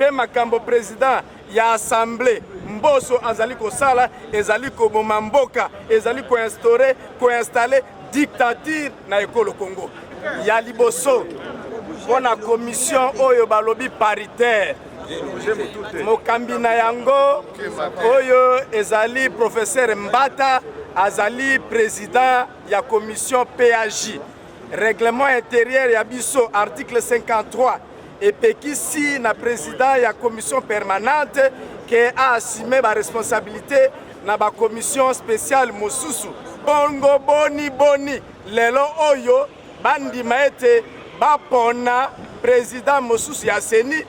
Mpe makambo president ya assemblee Mboso azali kosala ezali koboma mboka, ezali ko instaurer, ko installer dictature na ekolo Congo. Ya liboso mpo na commission oyo balobi paritaire, mokambi na yango oyo ezali professeur Mbata azali president ya commission PAJ. Règlement interieur ya biso article 53 epekisi na president ya commission permanente ke a assumer ba responsabilite na ba commission speciale mosusu. Bongo boni boni lelo oyo bandima ete bapona president mosusu ya CENI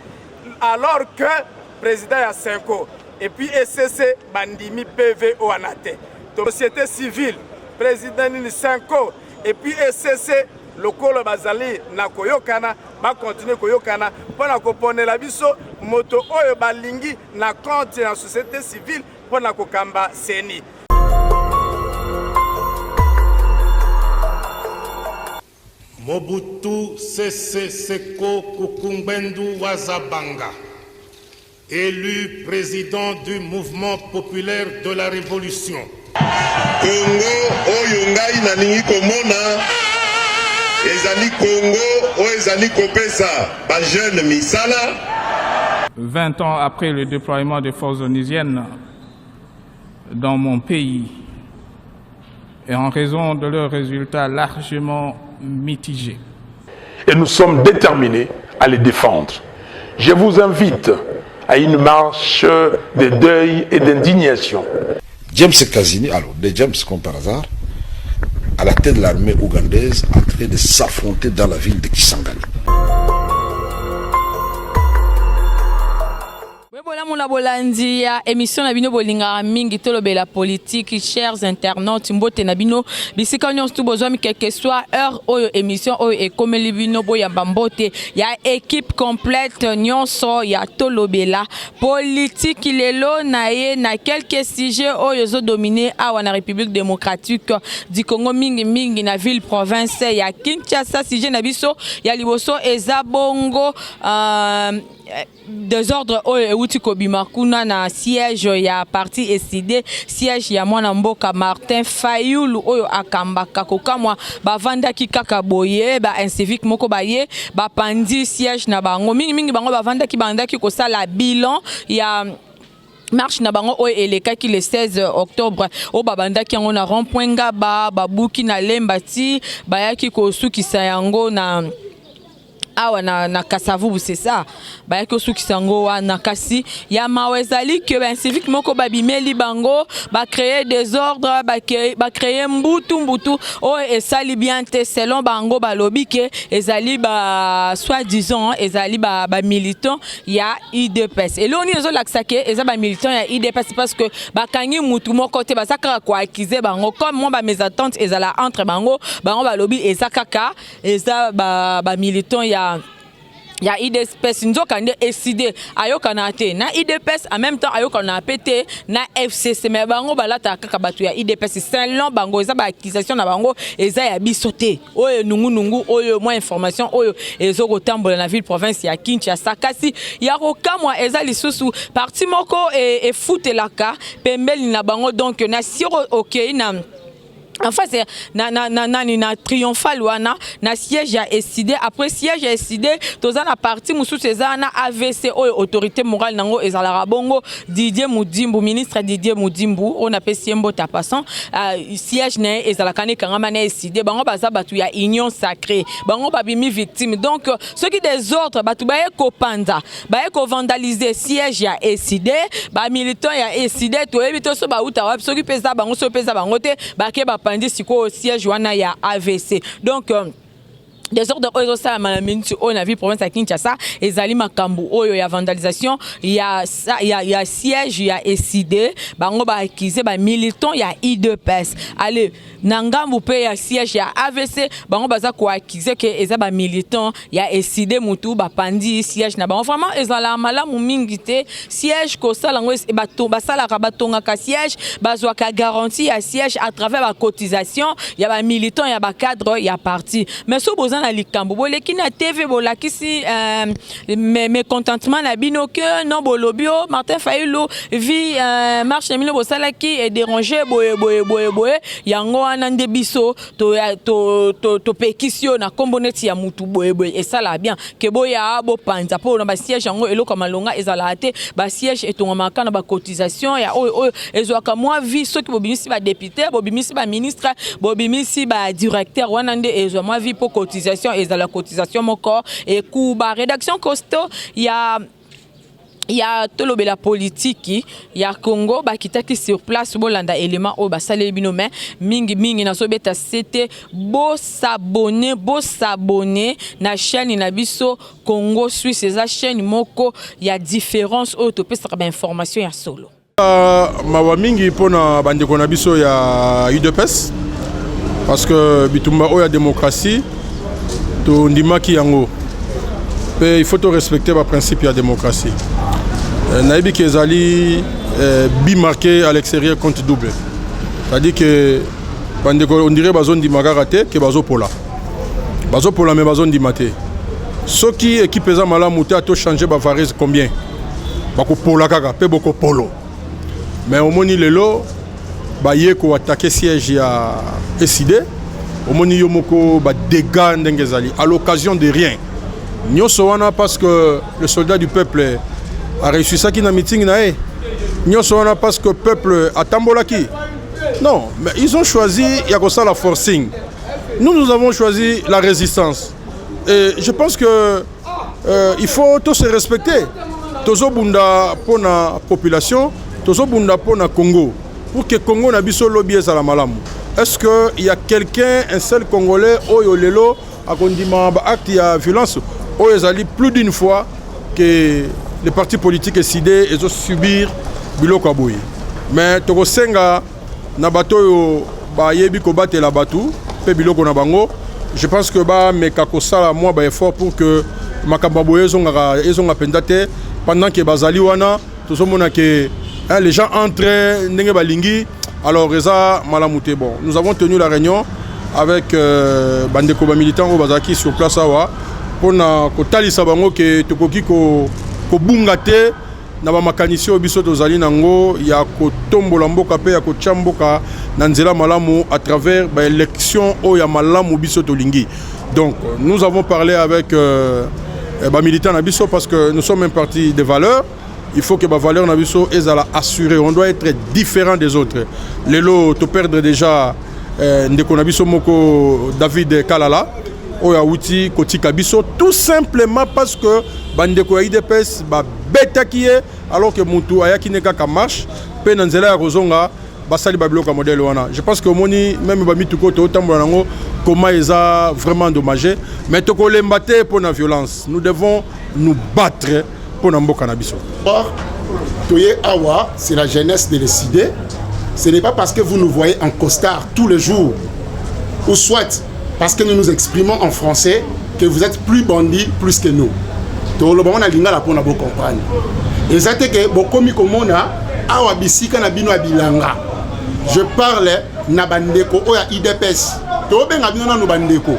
alors que president ya CENCO et puis ECC bandimi PV wana te. Société civile, president nini CENCO et puis ECC lokola bazali na koyokana ba continuer koyokana mpo na koponela biso moto oyo balingi na compte ya société civile mpo na kokamba CENI. Mobutu Sese Seko Kuku Ngbendu wa Za Banga, élu président du Mouvement populaire de la Révolution. Congo oyo ngai nalingi komona ezali Congo oyo ezali kopesa ba jeunes misala. 20 ans après le déploiement des forces onusiennes dans mon pays et en raison de leurs résultats largement mitigés. Et nous sommes déterminés à les défendre. Je vous invite à une marche de deuil et d'indignation. James Kazini, alors des James comme par hasard, à la tête de l'armée ougandaise, en train de s'affronter dans la ville de Kisangani. Bolamu na bolandi ya émission na bino bolingaka mingi tolobela politique. Chers internautes, mbote na bino bisika nyonso tu bozwami, quelque soit heure oyo émission oyo ekomeli bino. Boyamba mbote ya équipe complète nyonso ya Tolobela Politique. Lelo na ye na quelques sujets oyo ezodomine awa na République démocratique du Congo, mingimingi na ville province ya Kinshasa. Sujet na biso ya liboso eza bongo désordre oyo euti kobima kuna na siège ya parti ECiDé, siège ya mwana mboka Martin Fayulu oyo akambaka. Kokamwa, bavandaki kaka boye, ba incivique moko baye bapandi siège na bango. Mingimingi bango bavandaki, bandaki kosala bilan ya marche na bango oyo elekaki le 16 octobre, oyo babandaki yango na rond point Ngaba, babuki na Lemba ti bayaki kosukisa yango na awa na Kasavubu. C'est ça, bayaki kosukisa yango wana. Kasi ya mawa ezali ke baincivique moko babimeli bango, bacréer désordre, bacréer mbutu mbutu oyo esali bien te. Selon bango, balobi ke ezali ba soi-disant ezali bamilitant ba ya UDPS. Eloko nini ezolakisa ke eza bamilitant ya UDPS? Parce que bakangi mutu moko te, baza kaka koaccuser bango. Comme mwa bamésentente ezala entre bango, bango balobi eza kaka eza bamilitant ba ya UDPS. Nzoka nde ECiDé ayokana te na UDPS, en même temps ayokana mpe te na FCC, mais bango balataka kaka bato ya UDPS. Selon bango, eza baaccusation na bango, eza ya biso te. Oyo nungunungu oyo, mwa information oyo ezokotambola na ville province ya Kinshasa. Kasi ya kokamwa eza lisusu parti moko efutelaka pembeni na bango, donc na siro okei na en face na nani na Triomphal wana, na siège ya ECiDé. Après siège ya ECiDé, toza na parti mosusu eza na AVC oyo autorité morale nango ezalaka bongo Didier Mudimbu, ministre Didier Mudimbu oyo napesi ye mbote passant. Siège na ye ezalaka na ekangama na ECiDé. Bango baza bato ya Union sacrée, bango babimi victime. Donc soki désordre, bato baye kopanza, baye kovandaliser siège ya ECiDé, bamilitant ya ECiDé, toyebi te so bauta wapi, soki mpe eza bango, soki mpe eza bango te, bake bapandi sikoyo siège wana ya AVC. Donc désordre oyo ezosalama na minute oyo na ville province ya Kinshasa ezali makambo oyo ya vandalisation ya siège ya ECiDé. Bango baaccuser bamilitant ya UDPS. Ale na ngambu mpe ya siège ya AVC, bango baza koaccuser ke eza bamilitant ya ECiDé mutu bapandi siège na bango. Vraiment, ezalaka malamu mingi te. Siège kosala yango, basalaka, batongaka siège, bazwaka garantie ya siège à travers bacotisation ya bamilitant, ya bacadre ya parti. Mais so boza na likambo, boleki na TV, bolakisi mécontentement na bino ke non, bolobi o Martin Fayulu vi marche na bino bosalaki edéranger boye boye boye boye. Yango wana nde biso topekisi yo na nkombo neti ya mutu boye boye. Esala bien ke boya bopanza mpo na basiège yango. Eloko ya malonga ezalaka te. Basiège etongamaka na bacotisation ya oyo oyo ezwaka mwa vie. Soki bobimisi badéputé, bobimisi baministre, bobimisi badirecteur, wana nde ezwa mwa vie, mpo cotisation ezala cotisation moko ekuba. Rédaction costaud ya Tolobela Politiki ya Congo bakitaki sur place. Bolanda élément oyo basaleli bino. Mais mingimingi nazobeta sete, bos'abonner, bos'abonner na chaîne na biso Congo Suisse. Eza chaîne moko ya différence oyo topesaka bainformation ya solo. Mawa mingi mpona bandeko na biso ya UDPS, parce que bitumba oyo ya démocratie, tondimaki yango mpe il faut torespecter baprincipe ya démocratie. Nayebi ke ezali but marqué à l'extérieur compte double, c'est-à-dire que bandeko, on dirait bazondima kaka te ke bazopola, bazopola, me bazondima te. Soki équipe eza malamu te, ata ochange bavareuses combien, bakopola kaka mpe bokopolo. Mais omoni lelo baye koattaquer siège ya ECiDé, omoni yo moko badégâts ndenge ezali à l'occasion de rien. Nyonso wana parce que le soldat du peuple aréussisaki na meeting na ye. Nyonso wana parce que peuple atambolaki. Non, mais ils ont choisi ya kosala forcing. Nous, nous avons choisi la résistance et je pense que il faut tous se respecter. Tozobunda mpona population, tozobunda mpona Congo, pour que Congo na biso lobi ezala malamu. Est-ce que il y a quelqu'un, un seul Congolais oyo lelo akondima baacte ya violence oyo ezali plus d'une fois que les partis politiques ECiDé ezosubir biloko ya boye? Mais tokosenga na bato oyo bayebi kobatela bato mpe biloko na bango, je pense que bameka kosala mwa baeffort pour que makambo ya boye ezongaka, ezonga mpenza te. Pendant ke bazali wana, tozomona ke, hein, les gens entrent ndenge balingi. Alors eza malamu te. Bon, nous avons tenu la réunion avec bandeko bamilitant oyo bazalaki sur place awa mpona kotalisa bango ke tokoki kobunga te na bamakanisi oyo biso tozali nango ya kotombola mboka mpe ya kotia mboka na nzela malamu à travers baélection oyo ya malamu biso tolingi. Donc nous avons parlé avec bamilitant na biso, parce que nous sommes un parti de valeurs. Il faut que bavaleur na biso ezala assuré. On doit être différent des autres. Lelo toperdre déjà ndeko na biso moko David Kalala, oyo awuti kotika biso tout simplement parce que bandeko ya UDPS babetaki ye, alors que mutu ayaki ne kaka marche mpe na nzela ya kozonga basali babiloko ya modèle wana. Je pense que omoni même bamituka oyo totambola nango comment eza vraiment endommagé. Mais tokolemba te mpo na violence. Nous devons nous battre mpo na mboka na biso. Toye awa, c'est la jeunesse de l'ECiDé. Ce n'est pas parce que vous nous voyez en costard tous les jours, ou soit parce que nous nous exprimons en français, que vous êtes plus bandits plus que nous. Toloba na lingala mpona bocomprendre. Eza te ke bokomi komona awa bisika na bino ya bilanga. Je parle na bandeko oyo ya UDPS. Tobenga bino nano bandeko,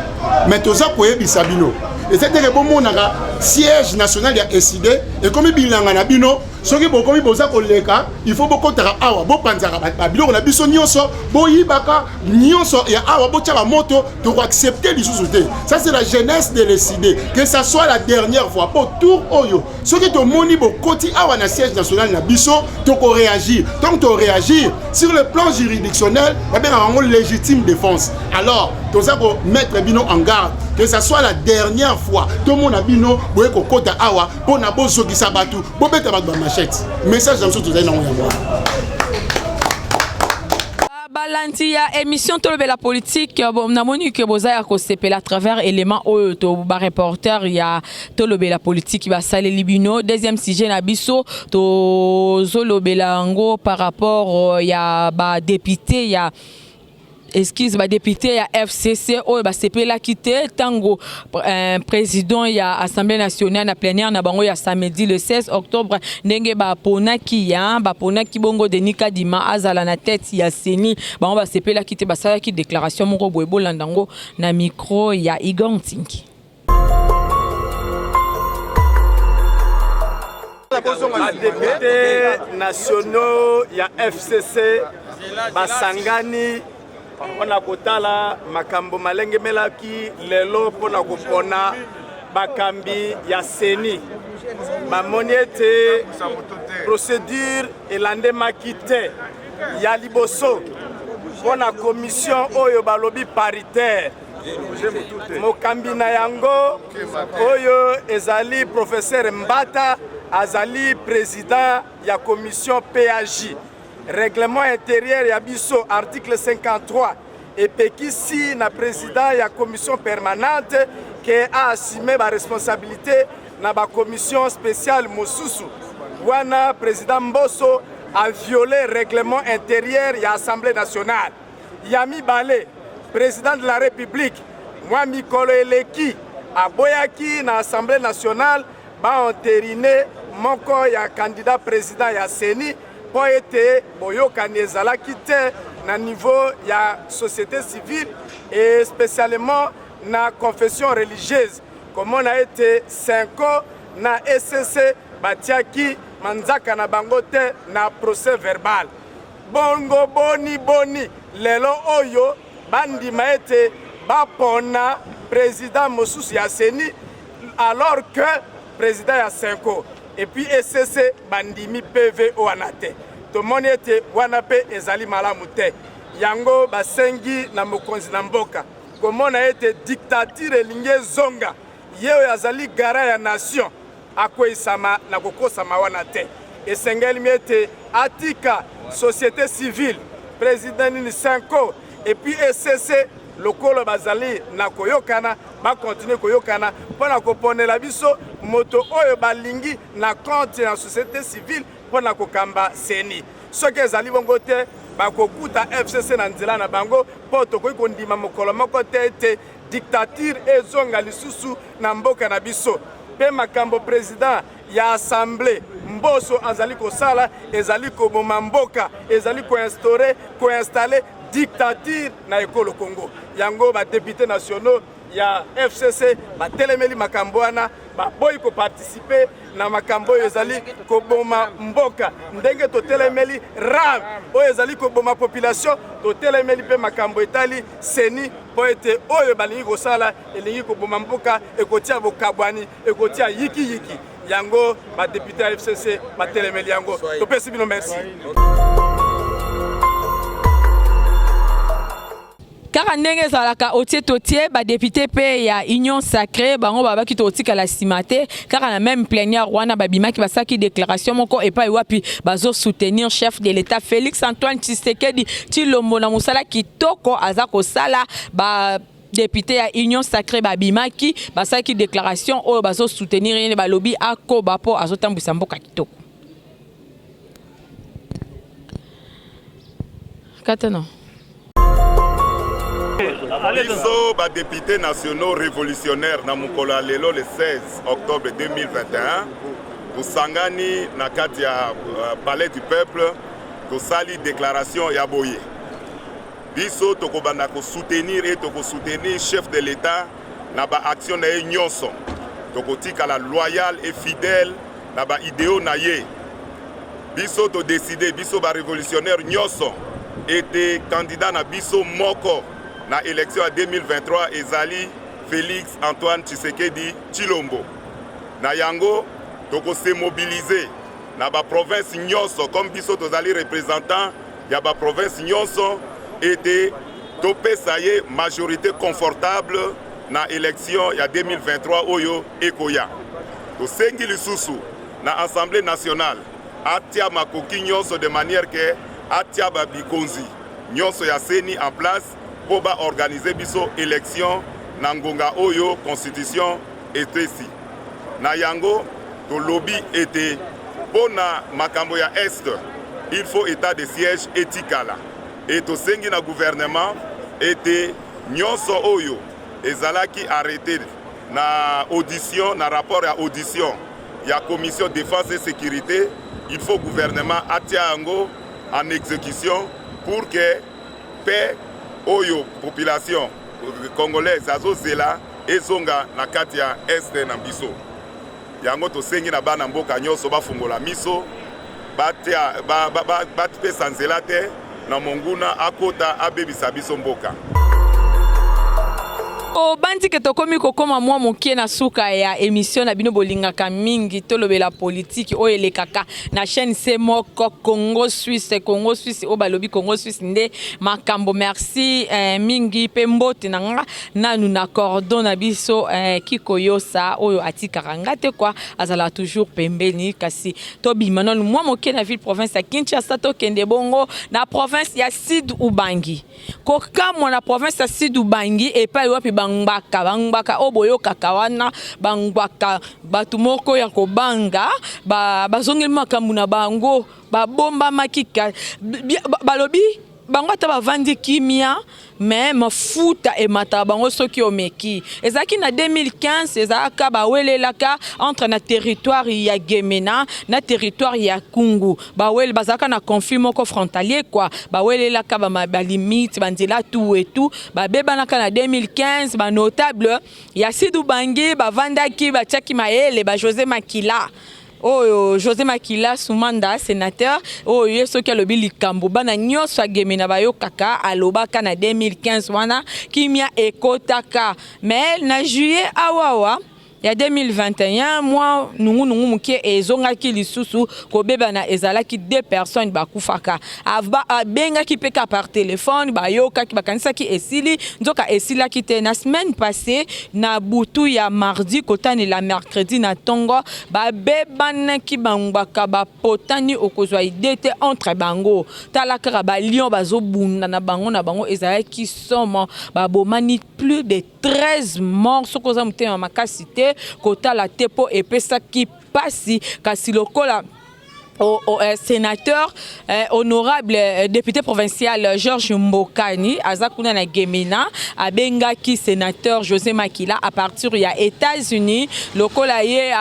mais toza koyebisa bino, eza te ke bomonaka siège national ya ECiDé ekomi bilanga na bino. Soki bokomi, boza koleka, il faut bokotaka awa, bopanzaka babiloko na biso nyonso, boyibaka nyonso ya awa, botia bamoto. Tokoaccepte lisusu te. Ça, c'est la jeunesse de l'ECiDé. Que ça soit la dernière fois po tour oyo, soki tomoni bokoti awa na siège national na biso, tokoréagir. Donc toréagir sur le plan juridictionnel, babengaka yango légitime défense. Alors toza komettre bino en garde, que ça soit la dernière fois tomona bino boye kokota awa mpona bozokisa bato, bobeta bato bamachete. Message na biso tozali nango yango wana. Balandi ya émission Tolobela Politique, bon, namoni ke boza ya kosepela à travers élément oyo to bareporter ya Tolobela Politique basaleli bino. Deuxième sujet na biso, tozolobela yango par rapport ya badéputé ya Excuse ba député ya FCC oyo basepelaki te ntango euh, président ya Assemblée nationale na plénière na bango ya samedi le 16 octobre ndenge baponaki ya baponaki bongo Denis Kadima azala na tête ya CENI bango basepelaki te basalaki déclaration moko boye bolanda yango na micro ya Igor Ntingi. Badepute nationaux ya FCC basangani mpo na kotala makambo malengemelaki lelo mpo na kopona bakambi ya CENI. Bamoni ete procédure elandemaki te ya liboso mpo na commission oyo balobi paritaire Mokambi na yango oyo ezali professeur Mbata azali president ya commission PAJ. Règlement intérieur ya biso article 53 epekisi na president ya commission permanente ke a assumer ba responsabilité na ba commission spéciale mosusu. Wana president Mboso a violé règlement intérieur ya Assemblée nationale. Ya mibale, president de la Republique mwa mikolo eleki aboyaki na Assemblee nationale ba enteriner moko ya candidat president ya CENI mpo ete boyokani ezalaki te na niveau ya société civile et spécialement na confession religieuse komona ete CENCO na ECC batiaki manzaka na bango te na procès verbal. Bongo boni boni lelo oyo bandima ete bapona president mosusu ya CENI alors que president ya CENCO et puis ECC bandimi PV wana te? Tomoni ete wana mpe ezali malamu te. Yango basengi na mokonzi na mboka komona ete dictature elingi ezonga, ye oyo azali garant ya nation Akweisama na kokosama wana te. Esengelmi ete atika societe civile, president nini Cenco et puis ECC lokola bazali na koyokana ba continuer koyokana mpo na koponela biso moto oyo balingi na compte ya societe civile mpo na kokamba CENI. Soki ezali bongo te, bakokuta FCC na nzela na bango mpo tokoki kondima mokolo moko te ete dictature ezonga lisusu na mboka na biso. Mpe makambo president ya assemblee Mboso azali kosala ezali koboma mboka, ezali ko instaurer, ko installer dictature na ekolo Congo. Yango ba deputes nationaux ya FCC batelemeli makambo wana, baboyi ko participer na makambo oyo ezali koboma mboka. Ndenge totelemeli RAM oyo ezali koboma population, totelemeli mpe makambo etali CENI mpo ete oyo balingi kosala elingi koboma mboka, ekotia bokabwani, ekotia yikiyiki. Yango ba depute ya FCC batelemeli yango. Topesi bino merci. Kaka ndenge ezalaka otie totie ba depute pe ya union sacree bango babaki tokotikala sima te kaka na meme plenière wana babimaki basalaki declaration moko epai wapi bazo soutenir chef de l'etat Felix Antoine Tshisekedi Tshilombo na mosala kitoko aza kosala ba depute ya union sacree babimaki basalaki declaration oyo bazo soutenir ye balobi akoba po azotambwisa mboka kitoko. Katana. Biso ba deputes nationaux revolutionnaires na mokolo ya lelo le 16 octobre 2021 tosangani na kati ya euh, palais du peuple tosali déclaration ya boye biso tokobanda kosoutenir et tokosoutenir chef de l'etat na ba action na ye nyonso tokotikala loyal et fidèle na ba ideo na ye Biso to decider, biso ba revolutionnaires nyoso, ete candidat na biso moko na election ya 2023 ezali Felix Antoine Tshisekedi Tshilombo. Na yango, toko se mobiliser na ba provinces nyoso, comme biso tozali representant ya ba provinces nyoso, ete topesa ye majorite confortable na election ya 2023 oyo ekoya. Tosengi lisusu na Assemblee nationale atia makoki nyonso de manière que atia ba bikonzi nyonso ya CENI en place mpo ba organiser biso election na ngonga oyo constitution epesi. Na yango tolobi ete mpo na makambo ya Est il faut etat de siège etikala et tosengi na gouvernement. ete nyonso oyo ezalaki arrete na audition, na rapport ya audition ya commission défense et sécurité, il faut gouvernement atia yango en exécution pour que paix oyo population congolaise azozela ezonga na kati ya Est na biso. Yango tosengi na bana mboka nyonso bafungola miso, bapesa ba, ba, ba, nzela te na monguna akota abebisa biso mboka. Obandi ke tokomi kokóma mwa moke na suka ya émission na bino bolingaka mingi, tolobela politiki, oyo elekaka na chaîne se moko, Congo Suisse. Congo Suisse oyo balobi Congo Suisse nde makambo. Merci mingi mpe mbote na nga nanu na cordon na biso Kikoyosa oyo atikaka nga te kwa, azalaka toujours pembeni. Kasi tobima nanu mwa moke na ville province ya Kinshasa, tokende bongo na province ya Sud Ubangi. Kokamwa, na province ya Sud Ubangi epai wapi bangbaka, bangbaka oyo boyokaka wana, bangbaka bato moko ya kobanga, bazongeli makambo na bango babombamaki. Balobi bango ata bavandi kimia, me mafuta emataka bango soki omeki. Ezalaki na 2015, ezalaka bawelelaka entre na territoire ya Gemena na territoire ya Kungu. Bawele bazalaka na conflit moko frontalier quoi, bawelelaka balimite, banzela, tout et tout. Babebanaka na 2015. Banotable ya Sud Ubangi bavandaki, batiaki mayele ba José Makila oyo, José Makila Sumanda, sénateur oyo ye soki alobi likambo, bana nyonso agemena bayokaka. Alobaka na 2015 wana, kimia ekotaka. Mais na juillet awawa ya 2021, mwa nungunungu moke ezongaki lisusu kobebana. Ezalaki deux personnes bakufaka. Abengaki mpe ka par téléphone, bayokaki, bakanisaki esili, nzoka esilaki te. Na semaine passée, na butu ya mardi kotanela mercredi na ntongo, babebanaki, bangbaka bapotani, okozwa idée te entre bango. Tala kaka balion bazobunda na bango na bango, ezalaki somo. Babomani, plus de 13 morts. Soki oza motema makasi te, kotala te mpo epesaki mpasi. Kasi lokola sénateur honorable député provincial Georges Mbokani aza kuna na Gemena, abengaki sénateur José Makila à partir ya États-Unis. Lokola ye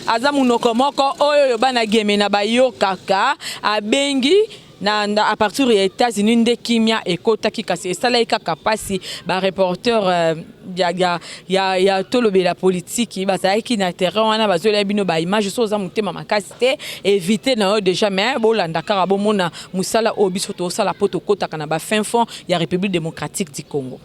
aza monoko moko oyo bana Gemena bayokaka, abengi na à partir ya États-Unis nde kimia ekotaki. Kasi esalaki kaka mpasi. Bareporter ya tolobela politiki bazalaki na terrain wana, bazolela bino baimage. So oza motema makasi te, évite na yo déjà, mais bolanda kaka, bomona mosala oyo biso tosala mpo tokɔtaka na bafin fond ya République démocratique du Congo.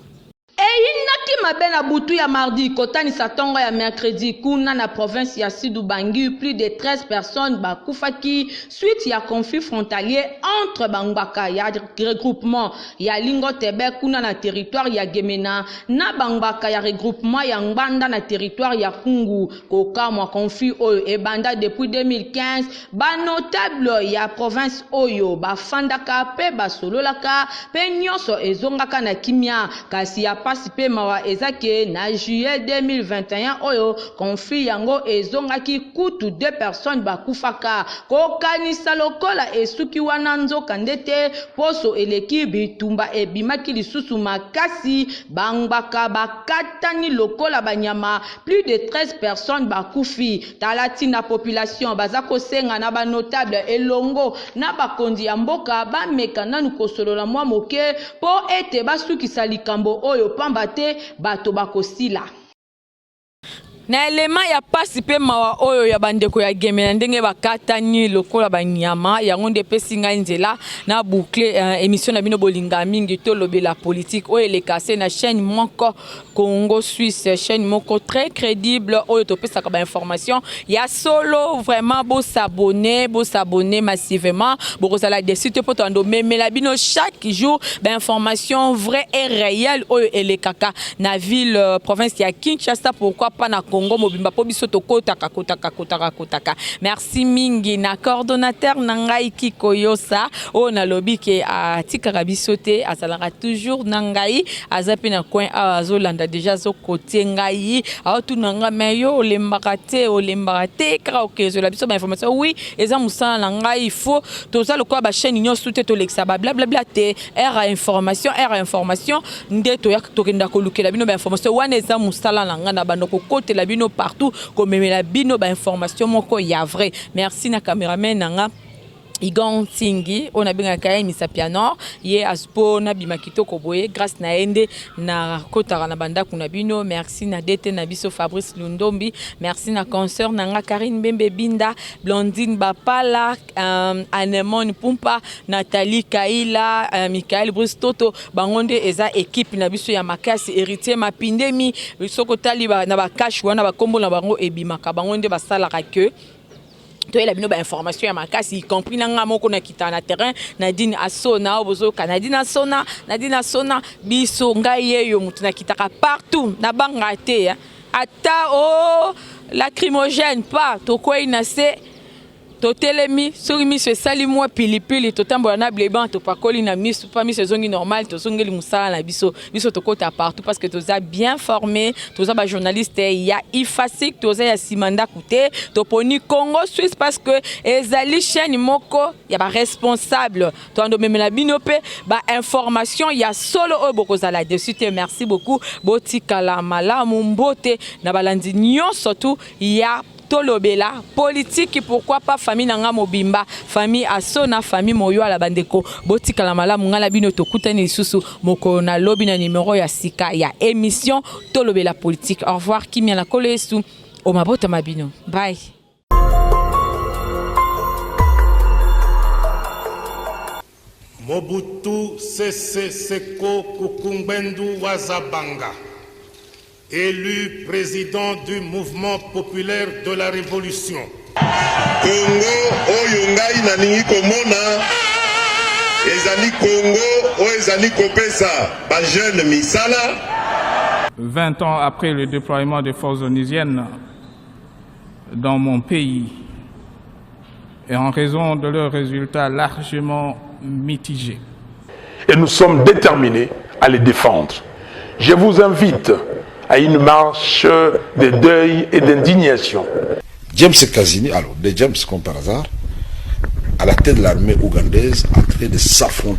Eyindaki mabe na butu ya mardi kotanisa ntongo ya mercredi kuna na province ya Sud Ubangi. Plus de 13 personnes bakufaki suite ya conflit frontalier entre bangbaka ya regroupement ya Lingotebe kuna na territoire ya Gemena na bangbaka ya regroupement ya Ngbanda na territoire ya Kungu. Kokamwa, conflit oyo ebanda depuis 2015. Banotable ya province oyo bafandaka mpe basololaka mpe nyonso ezongaka na kimia. Kasi ya pasi mpe mawa eza ke na juillet 2021 oyo, conflit yango ezongaki kutu, deux personnes bakufaka. Kokanisa lokola esuki wana, nzoka nde te. Poso eleki, bitumba ebimaki lisusu makasi, bangbaka bakatani lokola banyama, plus de 13 personnes bakufi. Tala ntina population baza kosenga na banotable elongo na bakonzi ya mboka bameka nanu kosolola mwa moke mpo ete basukisa likambo oyo, pamba te bato bakosila. Na elema ya pasi mpe mawa oyo ya bandeko ya Gemena, ndenge bakatani lokola banyama, yango nde epesi ngai nzela na boucle émission na bino bolinga mingi, tolobela politique, oyo eleka se na chaîne moko, Congo Suisse, chaîne moko très crédible oyo topesaka bainformation ya solo. Vraiment, bosabonner, bosabonner massivement, bokozala déçus te mpo toando memela bino chaque jour bainformation vrai et réel oyo elekaka na ville province ya Kinshasa, pourquoi pas na Congo. Congo mobimba, mpo biso tokotaka kotaka kotaka kotaka. Merci mingi na coordonnateur na ngai Kikoyosa, oyo nalobi ke atikaka biso te, azalaka toujours na ngai, aza mpe na coin awa, azolanda déjà, azokotie ngai, aotuna ngai: "Mais yo olembaka te, olembaka te, kaka okezwela biso bainformation?" Oui, eza mosala na ngai. Il faut toza lokola bachaîne nyonso te, tolekisa bablablabla te. Ere information, ere information nde tokenda kolukela bino bainformation wana. Eza mosala na ngai na bando kokotela bino partout, komemela bino bainformation moko ya vrai. Merci na cameraman na nga Igon Ntingi, oyo nabengaka ye Misapi ya Nord. Ye mpo nabima kitoko boye, grâce na ye nde nakotaka na bandako na bino. Merci na DT na biso Fabrice Lundombi. Merci na consœur na nga Karine Mbembe Binda, Blondine Bapala, Anemone Pumpa, Nathalie Kaila, Michael Bruce Toto. Bango nde eza équipe na biso ya makasi. Héritier Mapindemi, soki otali na bakashe wana, bakombo na bango ebimaka. Bango nde basalaka ke toyela bino bainformation ya makasi, y compris na nga moko nakita na terrain. Nadine Asona, oyo bozoyoka, Nadine Asona, Nadine Asona biso, ngai yeyo motu nakitaka partout, nabanga te ata o lacrymogène pa tokwei na se, totelemi. Soki miso esali mwa pilipili, totambola na bleban, topakoli na miso mpa miso ezongi normal, tozongeli mosala na biso. Biso tokota partout parce que toza bien formé, toza bajournaliste ya IFASIC, toza ya nsima ndako te. Toponi Congo Suisse parce que ezali chaîne moko ya baresponsable. Toando memela bino mpe bainformation ya solo oyo bokozala dessus te. Merci beaucoup, botikala malamu. Mbote na balandi nyonso tu ya Tolobela Politiki, pourquoi pas famille na nga mobimba, famille Asona, famille Moyoala. Bandeko, botikala malamu. Ngai na bino tokutani lisusu mokolo na lobi na numero ya sika ya émission Tolobela Politique. Au revoir, kimia na Nkolo Yesu omabotama bino. Bye. Mobutu Sese Seko Kuku Ngbendu wa Za Banga, élu président du Mouvement populaire de la Révolution. Congo oyo ngai nalingi komona ezali Congo oyo ezali kopesa bajeune misala. 20 ans après le déploiement des forces onusiennes dans mon pays et en raison de leurs résultats largement mitigés. Et nous sommes déterminés à les défendre. Je vous invite à une marche de deuil et d'indignation. James Casini, alors, de James comme par hasard, à la tête de l'armée ougandaise, en train de s'affronter.